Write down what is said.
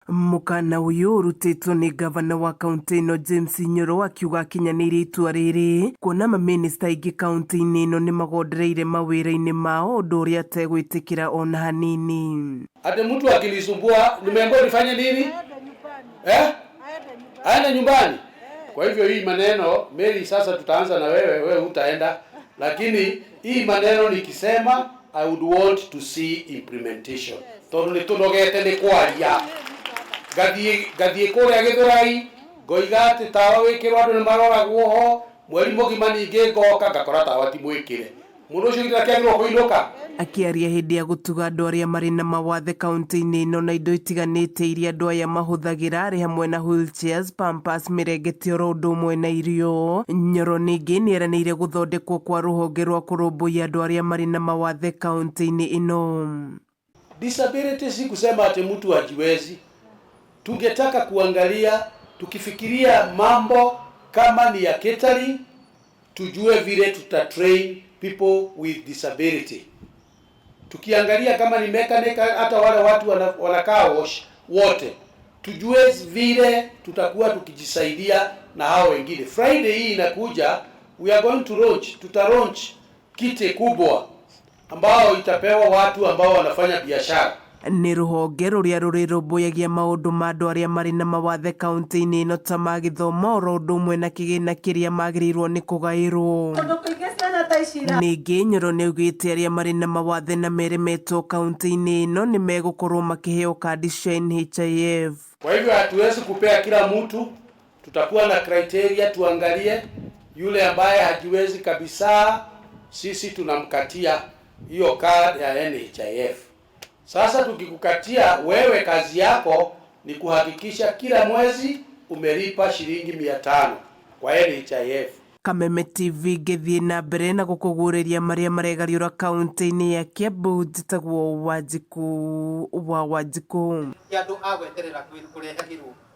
Mũkana ũyũ ũrutĩtwo nĩ ngavana wa kaũntĩ ĩno James Nyoro akiuga akinyanĩirie itua rĩrĩ kuona mamĩnĩsta aingĩ kaũntĩ-inĩ ĩno nĩ magondereire mawĩra-inĩ mao, ũndũ ũrĩa ategwĩtĩkĩra ona hanini. Ati mtu akinisumbua nimeambiwa nifanye nini? Eh? Aende nyumbani. Kwa hivyo hii maneno Mary, sasa tutaanza na wewe, wewe hutaenda, lakini hii maneno nikisema, I would want to see implementation, tondu nĩ tũnogete nĩ kwaria. Ngathiĩ kũrĩa Gĩthũrai ngoiga atĩ tawa wĩkĩrwo, andũ nĩ maroragwo ho mweri mũgima, ningĩ ngoka ngakora tawa ti mwĩkĩre. Mũndũ ũcio githĩ akĩagĩrĩrwo kũinũka? Akĩaria hĩndĩ ya gũtuga andũ arĩa marĩ na mawathe kaũntĩ-inĩ ĩno na indo itiganĩte iria andũ aya mahũthagĩra, arĩ hamwe na wheelchairs, pampers, mĩrengeti oro ũndũ ũmwe na irio. Nyoro ningĩ nĩ eranĩire gũthondekwo kwa rũhonge rwa kũrũmbũiya andũ arĩa marĩ na mawathe kaũntĩ-inĩ ĩno. Disability si kusema ati mtu hajiwezi. Tungetaka kuangalia, tukifikiria mambo kama ni ya catering, tujue vile tuta train people with disability. Tukiangalia kama ni mechanic, hata wale watu wanakaa wash wote, tujue vile tutakuwa tukijisaidia na hao wengine. Friday hii inakuja, we are going to launch, tuta launch kiti kubwa ambao itapewa watu ambao wanafanya biashara. Nĩ rũhonge rũrĩa rũrĩrũmbũyagia maũndũ ma andũ arĩa marĩ na mawathe kaũntĩ-inĩ ĩno ta ma gĩthomo oro ũndũ ũmwe na kĩgĩna kĩrĩa magĩrĩirwo nĩ kũgaĩrwo. Tondũ kũingĩ ciana ta ici. Ningĩ Nyoro nĩaugĩte arĩa marĩ na mawathe na meremetwo kaũntĩ-inĩ ĩno nĩ megũkorwo makĩheo kandi cia NHIF. Kwa hivyo hatuwezi kupea kila mtu, tutakuwa na criteria, tuangalie yule ambaye hajiwezi kabisa, sisi tunamkatia hiyo card ya NHIF. Sasa tukikukatia wewe, kazi yako ni kuhakikisha kila mwezi umelipa shilingi 500 kwa NHIF. Kameme TV ngĩthiĩ na mbere na gũkũguũrĩria marĩa maregariũra kaũntĩ-inĩ ya Kiambu, njĩtagwo Wanjikũ wa Wanjikũ. Ti andũ a gweterera kũrehagĩrwo.